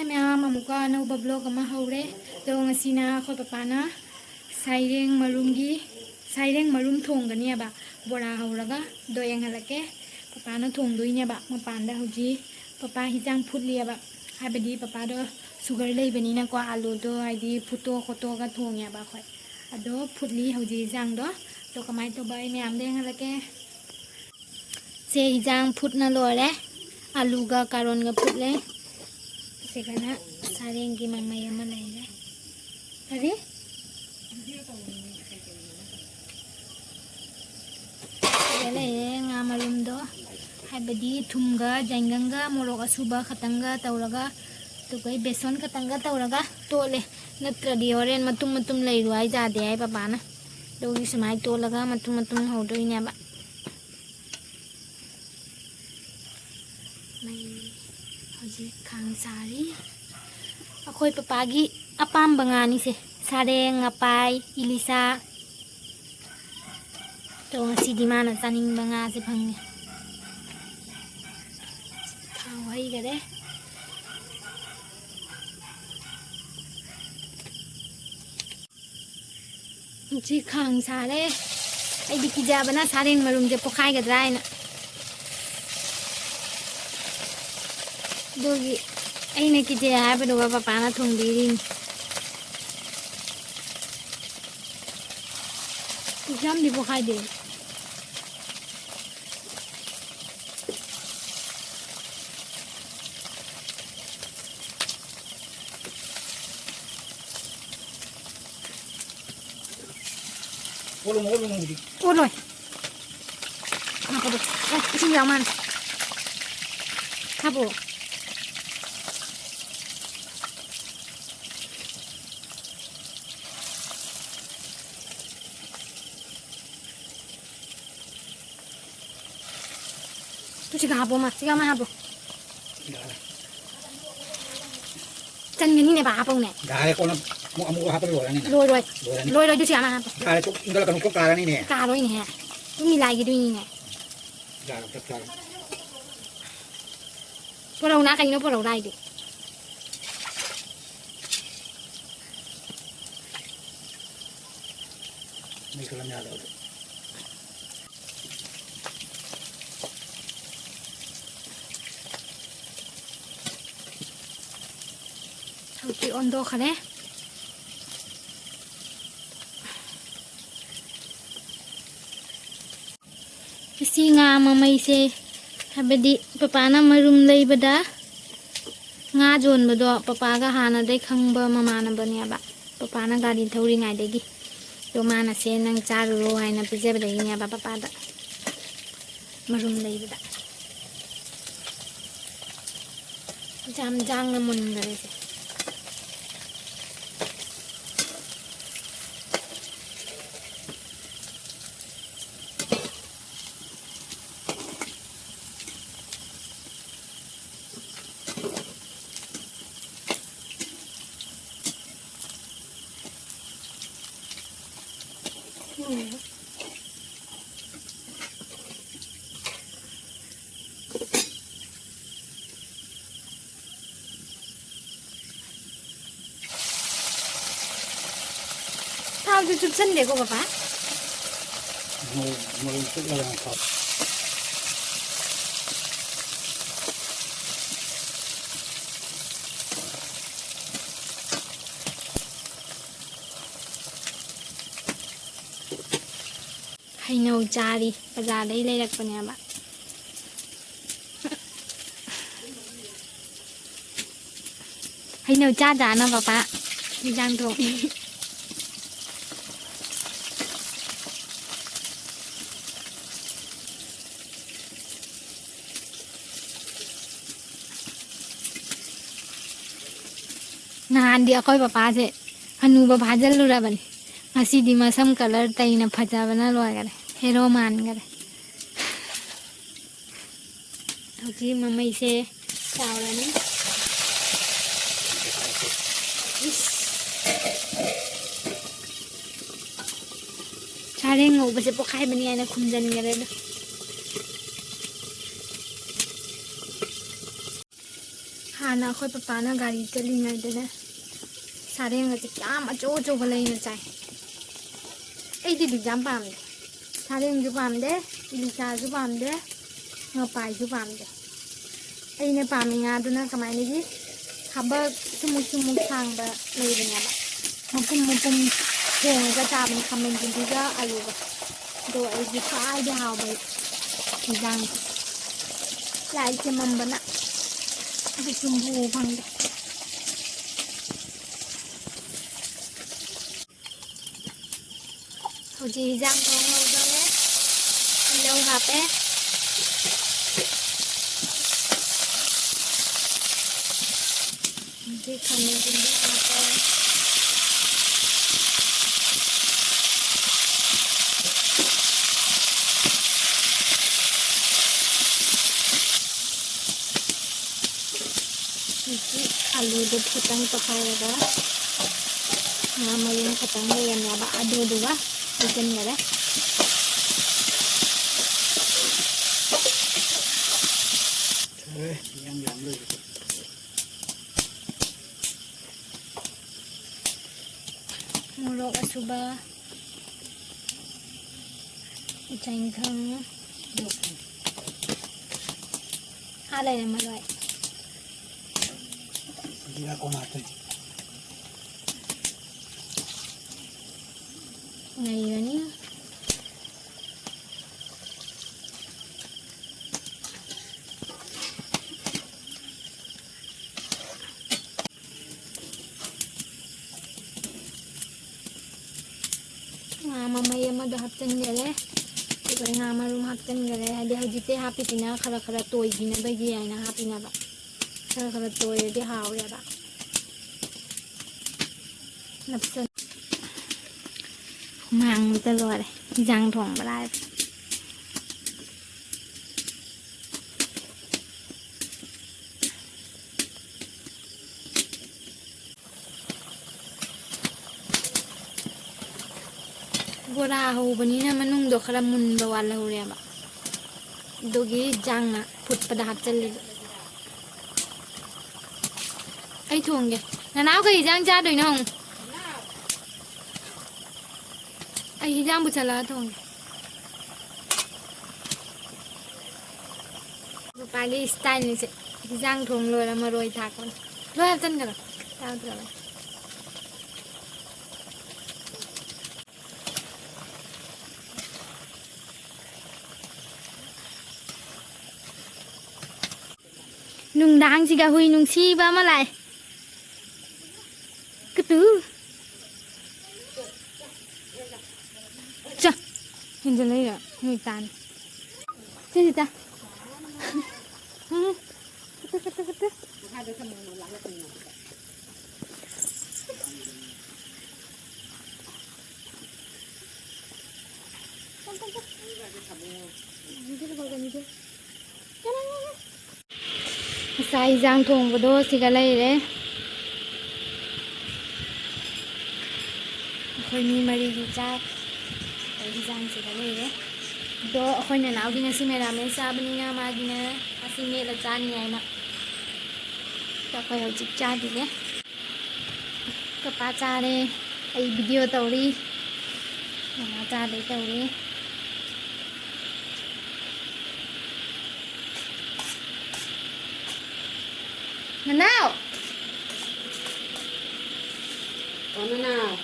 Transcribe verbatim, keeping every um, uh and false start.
ꯃꯌꯥꯝ, ꯑꯃꯨꯛꯀ ꯑꯅꯧꯕ vlog ꯑꯃ ꯍꯧꯔꯦ꯫ ꯑꯗꯣ ꯉꯁꯤꯅ ꯑꯩꯈꯣꯏ ꯄꯄꯥꯅ ꯁꯥꯏꯔꯦꯡ ꯃꯔꯨꯝꯒꯤ, ꯁꯥꯏꯔꯦꯡ ꯃꯔꯨꯝ ꯊꯣꯡꯒꯅꯦꯕ, ꯕꯣꯔꯥ ꯍꯧꯔꯒ꯫ ꯑꯗꯣ ꯌꯦꯡꯍꯜꯂꯛꯀꯦ꯫ ꯄꯄꯥꯅ ꯊꯣꯡꯗꯣꯏꯅꯦꯕ꯫ ꯃꯄꯥꯟꯗ ꯍꯧꯖꯤꯛ ꯄꯄꯥ ꯍꯤꯟꯖꯥꯡ ꯐꯨꯠꯂꯤꯑꯕ꯫ ꯍꯥꯏꯕꯗꯤ ꯄꯄꯥꯗꯣ sugar ꯂꯩꯕꯅꯤꯅꯀꯣ, ꯑꯂꯨꯗꯣ ꯍꯥꯏꯗꯤ ꯐꯨꯠꯇꯣꯛ ꯈꯣꯠꯇꯣꯛꯑꯒ ꯊꯣꯡꯉꯦꯕ ꯑꯩꯈꯣꯏ꯫ ꯑꯗꯣ ꯐꯨꯠꯂꯤ ꯍꯧꯖꯤꯛ ꯍꯤꯟꯖꯥꯡꯗꯣ꯫ ꯑꯗꯣ ꯀꯃꯥꯏꯅ ꯇꯧꯕ ꯑꯩ ꯃꯌꯥꯝꯗ ꯌꯦꯡꯍꯜꯂꯛꯀꯦ꯫ ꯁꯦ, ꯍꯤꯟꯖꯥꯡ ꯐꯨꯠꯅ ꯂꯣꯏꯔꯦ꯫ ꯑꯂꯨꯒ ꯀꯥꯔꯣꯟꯒ ꯐꯨꯠꯂꯦ꯫ ꯁꯤꯒꯅ ꯁꯥꯔꯦꯡꯒꯤ ꯃꯃꯩ ꯑꯃ ꯂꯩꯔꯦ꯫ ꯀꯔꯤ? ꯁꯤꯗ ꯂꯩꯔꯦ ꯉꯥ ꯃꯔꯨꯝꯗꯣ꯫ ꯍꯥꯏꯕꯗꯤ ꯊꯨꯝꯒ ꯖꯥꯏꯉꯪꯒ ꯃꯣꯔꯣꯛ ꯑꯁꯨꯕ ꯈꯛꯇꯪꯒ ꯇꯧꯔꯒ, ꯑꯗꯨꯒ ꯕꯦꯁꯣꯟ ꯈꯛꯇꯪꯒ ꯇꯧꯔꯒ ꯇꯣꯠꯂꯦ꯫ ꯅꯠꯇ꯭ꯔꯗꯤ ꯍꯣꯔꯦꯟ ꯃꯇꯨꯝ ꯃꯇꯨꯝ ꯂꯩꯔꯨ ꯍꯥꯏ ꯌꯥꯗꯦ ꯍꯥꯏ ꯄꯄꯥꯅ꯫ ꯑꯗꯨꯒꯤ ꯁꯨꯃꯥꯏꯅ ꯇꯣꯠꯂꯒ ꯃꯇꯨꯝ ꯃꯇꯨꯝ ꯍꯧꯗꯣꯏꯅꯦꯕ꯫ ꯃꯩ ꯍꯧꯖꯤꯛ ꯈꯥꯡ ꯁꯥꯔꯤ꯫ ꯑꯩꯈꯣꯏ ꯄꯄꯥꯒꯤ ꯑꯄꯥꯝꯕ ꯉꯥꯅꯤꯁꯦ, ꯁꯥꯔꯦꯡ, ꯉꯄꯥꯏ, ꯏꯂꯤꯁꯥ꯫ ꯑꯗꯣ ꯉꯁꯤꯗꯤ ꯃꯥꯅ ꯆꯥꯅꯤꯡꯕ ꯉꯥꯁꯦ ꯐꯪꯉꯦ꯫ ꯊꯥꯎ ꯍꯩꯈꯔꯦ꯫ ꯁꯤ ꯈꯥꯡ ꯁꯥꯔꯦ꯫ ꯑꯩꯗꯤ ꯀꯤꯖꯕꯅ ꯁꯥꯔꯦꯡ ꯃꯔꯨꯝꯁꯦ ꯄꯣꯛꯈꯥꯏꯒꯗ꯭ꯔꯥ ꯍꯥꯏꯅ꯫ ꯑꯗꯨꯒꯤ ꯑꯩꯅ ꯀꯤꯖꯩ ꯍꯥꯏꯕꯗꯨꯒ ꯄꯄꯥꯅ ꯊꯣꯡꯕꯤꯔꯤꯅꯤ꯫ ꯌꯥꯝꯗꯤ ꯄꯣꯛꯈꯥꯏꯗꯦ꯫ ꯑꯣꯠꯂꯣ, ꯑꯣꯠꯂꯣ, ꯍꯧꯖꯤꯛ꯫ ꯑꯣꯠꯂꯣꯏ꯫ ꯉꯥꯏꯈꯣ ꯑꯗꯨ꯫ ꯑꯦ, ꯏꯁꯤꯡ ꯌꯥꯎ ꯃꯥꯜꯂꯦ꯫ ꯍꯥꯞꯄꯣ꯫ ꯇꯨ ꯁꯤꯒ ꯍꯥꯞꯄꯣ, ꯃꯥ꯫ ꯁꯤꯒ ꯑꯃ ꯍꯥꯞꯄꯣ꯫ ꯆꯟꯒꯅꯤꯅꯦ ꯕꯥ, ꯍꯥꯞꯄꯧꯅꯦ꯫ ꯌꯥꯔꯦ, ꯀꯣꯟꯅ ꯑꯃꯨꯛ, ꯑꯃꯨꯛ ꯍꯥꯞꯄ ꯂꯣꯏꯔꯅꯤ꯫ ꯂꯣꯏꯔꯣꯏ꯫ ꯂꯣꯏꯔꯅꯤ꯫ ꯂꯣꯏꯔꯣꯏ, ꯑꯗꯨ ꯁꯤꯒ ꯑꯃ ꯍꯥꯞꯄꯣ꯫ ꯌꯥꯔꯦ, ꯇꯣꯛ, ꯏꯟꯈꯠꯂꯛꯀꯅꯨ, ꯀꯣꯛ ꯀꯥꯔꯅꯤꯅꯦ꯫ ꯀꯥꯔꯣꯏꯅꯦꯍꯦ꯫ ꯇꯨ ꯃꯤꯂꯥꯏꯒꯤꯗꯣꯏꯅꯤꯅꯦ꯫ ꯌꯥꯔꯦ, ꯆꯞ ꯆꯥꯔꯦ꯫ ꯄꯣꯔꯧꯅ ꯀꯩꯅꯣ ꯄꯣꯔꯧꯔꯥ ꯍꯥꯏꯗꯤ? ꯍꯧꯖꯤꯛꯇꯤ ꯑꯣꯟꯊꯣꯛꯈ꯭ꯔꯦ꯫ ꯉꯁꯤ ꯉꯥ ꯃꯃꯩꯁꯦ, ꯍꯥꯏꯕꯗꯤ ꯄꯄꯥꯅ ꯃꯔꯨꯝ ꯂꯩꯕꯗ ꯉꯥ ꯌꯣꯟꯕꯗꯣ ꯄꯄꯥꯒ ꯍꯥꯟꯅꯗꯩ ꯈꯪꯕ ꯃꯃꯥꯟꯅꯕꯅꯦꯕ꯫ ꯄꯄꯥꯅ ꯒꯥꯔꯤ ꯊꯧꯔꯤꯉꯩꯗꯒꯤ꯫ ꯑꯗꯣ ꯃꯥꯅ "ꯁꯦ ꯅꯪ ꯆꯥꯔꯨꯔꯣ" ꯍꯥꯏꯅ ꯄꯤꯖꯕꯗꯒꯤꯅꯦꯕ ꯄꯄꯥꯗ ꯃꯔꯨꯝ ꯂꯩꯕꯗ꯫ ꯌꯥꯝ ꯌꯥꯡꯅ ꯃꯨꯟꯈꯔꯦꯁꯦ꯫ ꯊꯥꯎꯁꯨ ꯆꯨꯞꯁꯟꯗꯦꯀꯣ ꯕꯕꯥ? ꯃꯔꯣꯏ, ꯃꯔꯣꯏ ꯆꯨꯞꯂꯒ ꯊꯥꯎ꯫ ꯍꯩꯅꯧ ꯆꯥꯔꯤ, ꯕꯖꯥꯔꯗꯩ ꯂꯩꯔꯛꯄꯅꯦꯕ꯫ ꯍꯩꯅꯧ ꯆꯥ ꯆꯥꯅ ꯄꯄꯥ ꯏꯟꯖꯥꯡ ꯊꯣꯡꯉꯤ꯫ ꯅꯍꯥꯟꯗꯤ ꯑꯩꯈꯣꯏ ꯄꯄꯥꯁꯦ ꯍꯅꯨꯕ ꯐꯥꯖꯤꯜꯂꯨꯔꯕꯅꯤ꯫ ꯉꯁꯤꯗꯤ ꯃꯁꯝ ꯀꯂꯔ ꯇꯩꯅ ꯐꯖꯕꯅ ꯂꯣꯏꯈꯔꯦ꯫ ꯍꯦꯔꯣ ꯃꯥꯟꯈꯔꯦ꯫ ꯍꯧꯖꯤꯛ ꯃꯃꯩꯁꯦ ꯆꯥꯎꯔꯅꯤ꯫ ꯏꯁ꯫ ꯁꯥꯔꯦꯡ ꯉꯧꯕꯁꯦ ꯄꯣꯛꯈꯥꯏꯕꯅꯤ ꯍꯥꯏꯅ ꯈꯨꯝꯖꯤꯟꯈꯔꯦ ꯑꯗꯣ꯫ ꯍꯥꯟꯅ ꯑꯩꯈꯣꯏ ꯄꯄꯥꯅ ꯒꯥꯔꯤ ꯆꯠꯂꯤꯉꯩꯗꯅꯦ, ꯁꯥꯔꯦꯡ ꯑꯁꯦ ꯌꯥꯝ ꯑꯆꯧ ꯑꯆꯧꯕ ꯂꯩꯅ ꯆꯥꯏ꯫ ꯑꯩꯗꯤ ꯕꯤꯛ ꯌꯥꯝ ꯄꯥꯝꯗꯦ꯫ ꯁꯥꯔꯦꯡꯁꯨ ꯄꯥꯝꯗꯦ, ꯏꯂꯤꯆꯥꯁꯨ ꯄꯥꯝꯗꯦ, ꯉꯄꯥꯏꯁꯨ ꯄꯥꯝꯗꯦ꯫ ꯑꯩꯅ ꯄꯥꯝꯃꯤ ꯉꯥꯗꯨꯅ ꯀꯃꯥꯏꯅꯒꯤ ꯈꯥꯕꯛ ꯁꯨꯃꯨꯛ ꯁꯨꯃꯨꯛ ꯁꯥꯡꯕ ꯂꯩꯕꯅꯦꯕ꯫ ꯃꯄꯨꯝ ꯃꯄꯨꯝ ꯊꯣꯡꯉꯒ ꯆꯥꯕꯅꯤ, ꯈꯥꯃꯦꯟꯁꯤꯟꯕꯤꯒ ꯑꯂꯨꯒ꯫ ꯑꯗꯣ ꯑꯩꯒꯤ ꯈ꯭ꯋꯥꯏꯗꯒꯤ ꯍꯥꯎꯕ ꯏꯟꯖꯥꯡꯁꯦ ꯂꯥꯏ ꯆꯦꯃꯝꯕꯅ ꯑꯗꯨ ꯆꯨꯝꯕꯨ ꯐꯪꯗꯦ꯫ ꯍꯧꯖꯤꯛ ꯏꯟꯖꯥꯡ ꯊꯣꯡ ꯍꯧꯗꯣꯔꯦ꯫ ꯇꯤꯜꯍꯧ ꯍꯥꯞꯄꯦ꯫ ꯍꯧꯖꯤꯛ ꯈꯥꯃꯦꯟ ꯑꯁꯤꯟꯕꯤ ꯍꯥꯞꯄꯦ꯫ ꯍꯧꯖꯤꯛ ꯑꯂꯨꯗꯨ ꯈꯤꯇꯪ ꯇꯣꯈꯥꯏꯔꯒ ꯉꯥ ꯃꯔꯨꯝ ꯈꯤꯇꯪ ꯂꯩꯔꯝꯃꯦꯕ, ꯑꯗꯨꯗꯨꯒ ꯍꯩꯖꯤꯟꯈꯔꯦ꯫ ꯐꯔꯦ, ꯏꯌꯥꯡ ꯌꯥꯡ ꯂꯩꯕꯗꯣ꯫ ꯃꯣꯔꯣꯛ ꯑꯁꯨꯕ, ꯆꯦꯡꯊꯪ, ꯑꯥ ꯂꯩꯔꯦ ꯃꯔꯣꯏ꯫ ꯖꯤꯔꯥ ꯀꯣꯝ ꯍꯥꯞꯇꯣꯏꯅꯤ꯫ ꯅꯩꯔꯅꯤ꯫ ꯉꯥ ꯃꯃꯩ ꯑꯃꯗꯣ ꯍꯥꯞꯆꯤꯟꯈꯔꯦ꯫ ꯑꯗꯨꯒ ꯉꯥ ꯃꯔꯨꯝ ꯍꯥꯞꯆꯤꯟꯈꯔꯦ꯫ ꯍꯥꯏꯗꯤ ꯍꯧꯖꯤꯛꯇꯤ ꯍꯥꯞꯄꯤꯁꯤꯅ ꯈꯔ ꯈꯔ ꯇꯣꯏꯈꯤꯅꯕꯒꯤ ꯍꯥꯏꯅ ꯍꯥꯞꯄꯤꯅꯦꯕ꯫ ꯈꯔ ꯈꯔ ꯇꯣꯏꯔꯗꯤ ꯍꯥꯎꯋꯦꯕ꯫ ꯅꯞꯁꯟ-, ꯍꯨꯃꯥꯡꯗ ꯂꯣꯏꯔꯦ꯫ ꯏꯟꯖꯥꯡ ꯊꯣꯡꯕ ꯂꯥꯏꯔꯤ꯫ ꯕꯣꯔꯥ ꯍꯧꯕꯅꯤꯅ ꯃꯅꯨꯡꯗꯣ ꯈꯔ ꯃꯨꯟꯕ ꯋꯥꯠꯍꯧꯔꯦꯕ꯫ ꯑꯗꯨꯒꯤ ꯆꯥꯡꯅ ꯐꯨꯠꯄꯗ ꯍꯥꯞꯆꯜꯂꯤꯕ꯫ ꯑꯩ ꯊꯣꯡꯒꯦ꯫ ꯅꯅꯥꯎ ꯀꯩ ꯏꯟꯖꯥꯡ ꯆꯥꯗꯣꯏꯅꯣ? ꯍꯤꯟꯖꯥꯡ ꯄꯨꯁꯜꯂꯒ ꯊꯣꯡꯉꯦ꯫ ꯃꯄꯥꯒꯤ ꯁ꯭ꯇꯥꯏꯜꯅꯤꯁꯦ꯫ ꯍꯤꯟꯖꯥꯡ ꯊꯣꯡ ꯂꯣꯏꯔ ꯃꯔꯣꯏ ꯊꯥꯛꯄꯅꯤ꯫ ꯂꯣꯏ ꯍꯥꯞꯆꯟꯒꯅꯨ꯫ ꯇꯥꯗ꯭ꯔꯕꯅꯤ꯫ ꯅꯨꯡꯗꯥꯡꯁꯤꯒ ꯍꯨꯏ ꯅꯨꯡꯁꯤꯕ ꯑꯃ ꯂꯥꯛꯑꯦ꯫ ꯀꯇꯨ꯫ ꯆ꯫ ꯍꯦꯟꯖꯜꯂꯛꯏꯔꯣ? ꯅꯣꯏ ꯇꯥꯅꯤ꯫ ꯁꯤꯁꯤꯗ꯫ ꯎꯝ꯫ ꯀꯇꯨ, ꯀꯇꯨ, ꯀꯇꯨ꯫ ꯉꯁꯥꯏ ꯏꯟꯖꯥꯡ ꯊꯣꯡꯕꯗꯣ ꯁꯤꯒ ꯂꯩꯔꯦ꯫ ꯑꯩꯈꯣꯏ ꯃꯤ ꯃꯔꯤꯒꯤ ꯆꯥꯛ꯫ ꯑꯩ ꯏꯟꯖꯥꯡꯁꯤꯒ ꯂꯩꯔꯦ꯫ ꯑꯗꯣ ꯑꯩꯈꯣꯏ ꯅꯅꯥꯎꯒꯤ ꯉꯁꯤ ꯃꯦꯔꯥꯃꯦꯁ ꯆꯥꯕꯅꯤꯅ ꯃꯥꯒꯤꯅ ꯑꯁꯤ ꯃꯦꯠꯂ ꯆꯥꯅꯤ ꯍꯥꯏꯅ꯫ ꯑꯗꯣ ꯑꯩꯈꯣꯏ ꯍꯧꯖꯤꯛ ꯆꯥꯈꯤꯒꯦ꯫ ꯀꯄꯥ ꯆꯥꯔꯦ꯫ ꯑꯩ ꯚꯤꯗꯤꯑꯣ ꯇꯧꯔꯤ꯫ ꯃꯃꯥ ꯆꯥꯗꯣꯏ ꯇꯧꯔꯤ꯫ ꯅꯅꯥꯎ! ꯑꯣ, ꯅꯅꯥꯎ꯫